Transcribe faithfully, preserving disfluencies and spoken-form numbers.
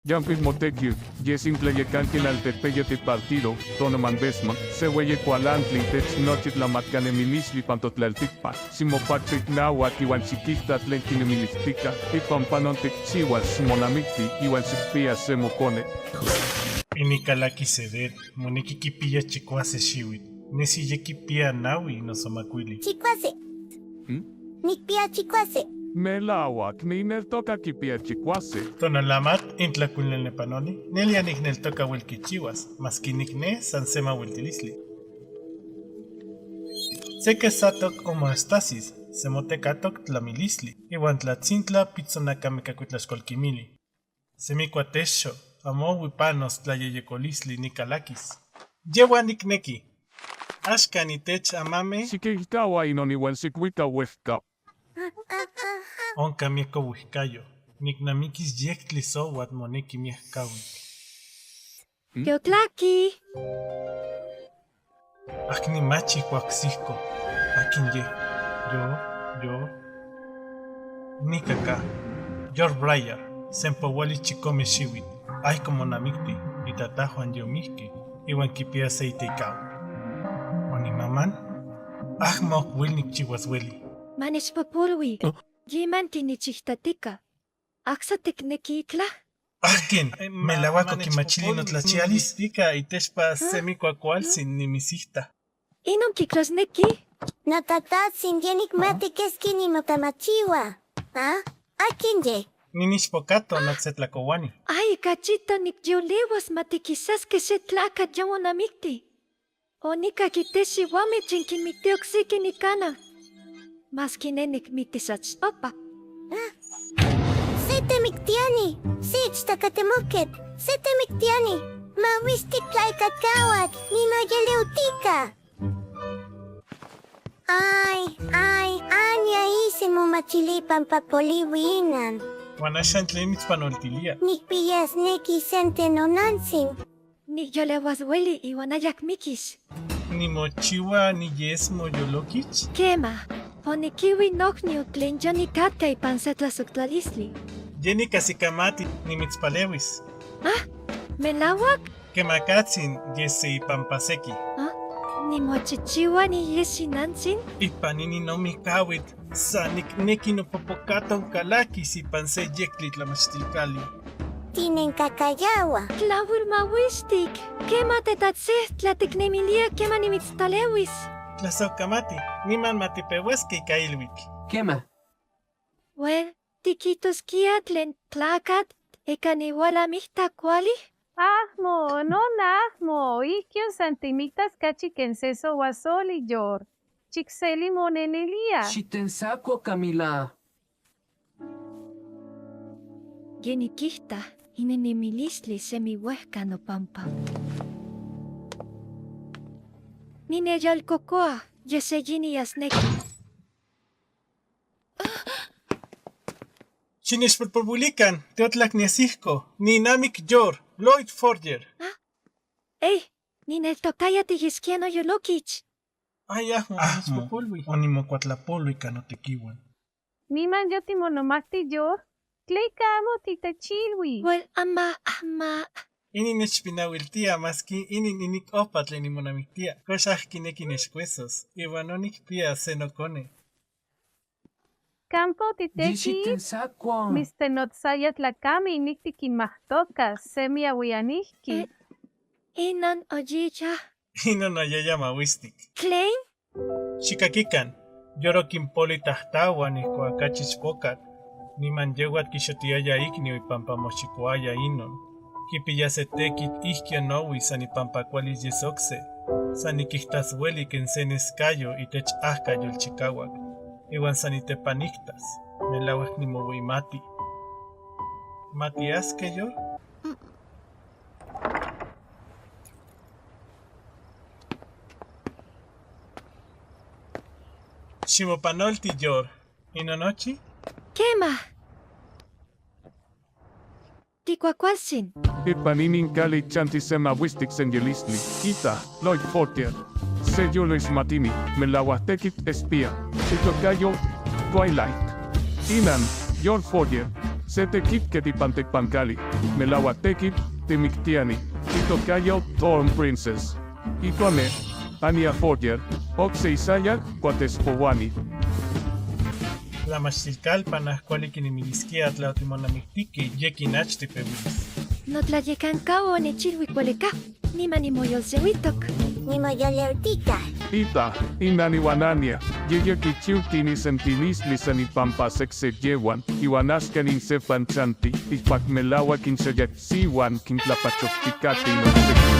Yanpis motekiu, ye simple ye kankin al te peyeti partido, tono man besman, se weye kualantli te nochit la matkanemilistli panto tlaltikpan, si mopaktik nawak iwan xikihta tlen kinemilihtika, ipan panontik siwas monamikti iwan xikpia se mokone. Ini kalaki se red, moneki kipiya chikuase xiwitl, nesi ye kipiya nawi noso makuili. Chikuase. ¿Mm? Nikpia chikuase. Melawak, nineltoka kipia chikuase. Tonalamat intlakuilnelepanoni, nelia nikneltoka wel kichiwas, maski nikne san se mawiltilistli. Se kesatok homeostasis, se motekatok tlamilistli, iwan tlatsintla pitsonaka mekakuitlaxkolkimili. Semi kuatexo, amo wipanos tlayeyekolistli nikalakis. Yewa nikneki. Axka nitech amame. Xikilkawa inon iwan xikuika wehka. Onka mieko wehkayo. Niknamikis yektli sowatl moneki miehkawik. Yotlaki. Akni machi kuaksihko. Akin ye. Yo, yo. Nikaka. Yor Briar. Senpowali chikome xiwitl. Aiko monamikti. Itatahwan yomihki. Iwan kipia se iteikaw. Onimaman. Ahmo ok wel nikchiwas weli. Manechpopolwi. Yiman tinichihtatika. Aksa tikneki ikla. Ahkin. Melawak okimachili notlachialis. Tika itexpa semi kuakualsin nimisihta. Inon kikrosneki. Notatatsin, yenik mati keski nimotamachiwa. ¿Ah? ¿Akin ye? Ninixpokato notsetlakowani. Ay, kachito nikyolewas matikisaske se tlakatl yowonamikti. Onikaki te xiwame tlen kinmikti okseki nikana. Maski ne nikmitis achtopa. Se temiktiani, se ichtakatemoket, se temiktiani, mawistik tlaikakawak, ninoyeleutika. Ay, ay, anya isi momachilipan papoliwi inan. Wan axan tlen mitspanoltilia. Nikpiyasneki sente nonantsin. Nikyolewas weli iwan ayak mikis. Nimochiwa niyes moyolokich. Kema, onikiwi nokniu tlen yonikatka ipan se tlasojtlalistli. Ye nikasikamati nimitspalewis. Ah, melawak? Kemakatsin yesi ipan paseki. Ah, nimochichiwa niyes inantsin. Ipan inin omikawit san nikneki nopopokaton kalakis ipan se yektli tlamachtilkali. Tinenkakayawa. Tlawilmawistik. Kema tetatseh tlatiknemilia kema nimitspalewis. Tlasokamati, niman matipewaske ika ilwik. Kema. Wel, tikitoskia tlen tlakatl ika niwalamikta kuali? Ahmo, nona ahmo, ijki on san timiktas kachi ken se sowasoli, Yor. Chikseli monenilia. Xitensako, Camila. Ye nikijta, inenemilistli semi wehka nopampa. Nineyolkokoa, yeseyini yasneki. Xinechpolpolwilikan, teotlak niesihko, ninamik Yor, Lloyd Forger. Ey, nineltokaya tiyeskia noyolokich. Ay, ahmo, ahmo. Onimokuatlapolo ika notekiwan. Niman yotimonomahti Yor, tleka amo titechilwi. Wel, ama, ama. Inin nechpinawiltia maski inin inik opa tlen nimonamiktia. Kox ahki neki nechkuesos, iwan onikpia se nokone. Kanpo titekis, Yixitensako. Mistenotsaya tlakame inik tikinmahtoka semi awianihki. Inon oyiya. Inon oyaya mawistik. Tlen? Xikakikan, Yor okinpoli tahtawan ijkuak achi ichpokatl, niman yewatl kixotiaya ikniu ipampa moxikoaya inon. Kipiya se tekitl ijki onowis san ipampa kuali yes okse. San nikijtas weli ken se neskayo itech ahka yolchikawak. Iwan san nitepanijtas, melauak nimowimati. Matiaske Yor? Ximopanolti Yor, inon nochi? Kema. Tikuakualtsin. Ipan inin kali chanti se mawistik seyilistli, ita, Lloyd Forger. Se yolixmatini, melauak tekitl espía. Itokayo, Twilight. Inan, Yor Forger. Se tekit ketipan tekpankali, melawak tekit, temiktiani, itokayo Thorn Princess. Ikone, Ania Forger, okse isaya, kuatespowani. Tlamachtilkal, panaj kuali kinemiliskia tla otimonnamiktiki, yekin ach tipeuilis. Notlayekankaua onechilui kuale kaf, niman nimoyolseuitok. Nimoyoleutika. Ita, inani uan Ania, yeyekichiutini sentilistli san ipampa sekse yewan, iwan axkan insepan chanti, ijkuak melauak inseyaksiuan kintlapachoktikati non seki.